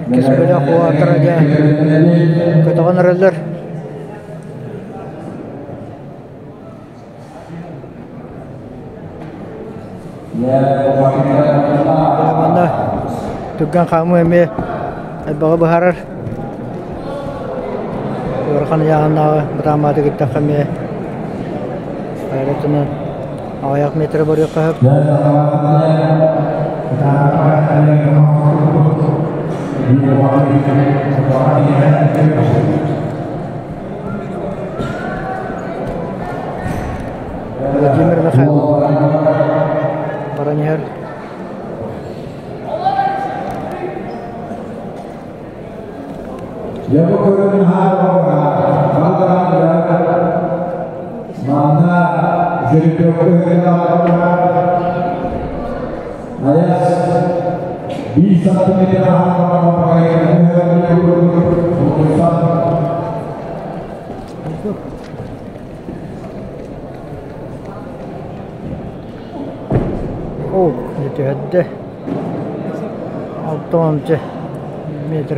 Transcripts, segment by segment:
Иккис бөлөх уолаттара дьэ көтөҕөн эрэллэр. Манна түргэн хаамыы эмиэ элбэҕи быһаарар. Ыарахан ыйааһыннааҕы бытааммааты кытта эмиэ аэротунан аҕыйах метры барыахха сөп. Владимир Михайлов баран иһэр. Оо, түһэрдэ. 6 метр.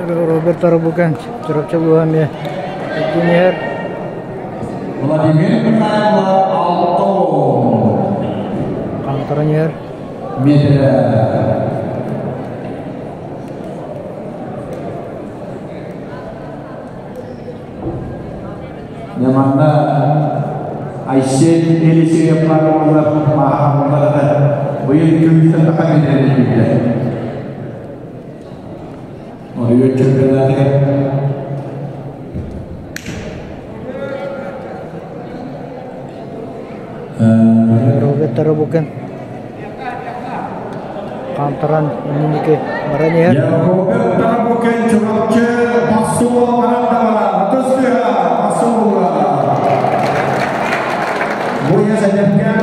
Роберт Арабукян Чурапчы улууһа эмиэ иһэр. Владимир Михайлов Алтон. Хаамтаран иһэр. Метрэ. Манна Айсен Елисеев уонна Мааһаммалата быйыл күнүстэн тахан билэрин Оройуон чемпионатыгар Роберт Тарабукин хаамтаран инники баран иһэр. Роберт Тарабукин Чурапчы Бассула баран Атыстыга Бассула. Буя Сәдепкән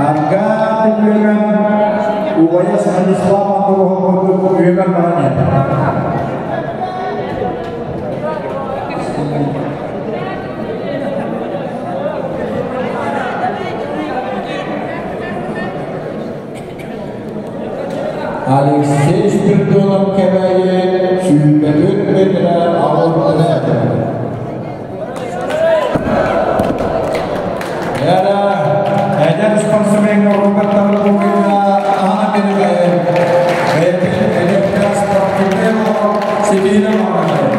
Ага түгүгэн Убайа Станислав Антонов үөмэр баран Алексей Спиридонов Кэбээйи сүүрбэтин метрэ аҕалбыта. Яра, эдэр спортсмен Роберт Тарабукина аһана беребе. Бэйэтин эдэркэ спортивный Сибиирэ.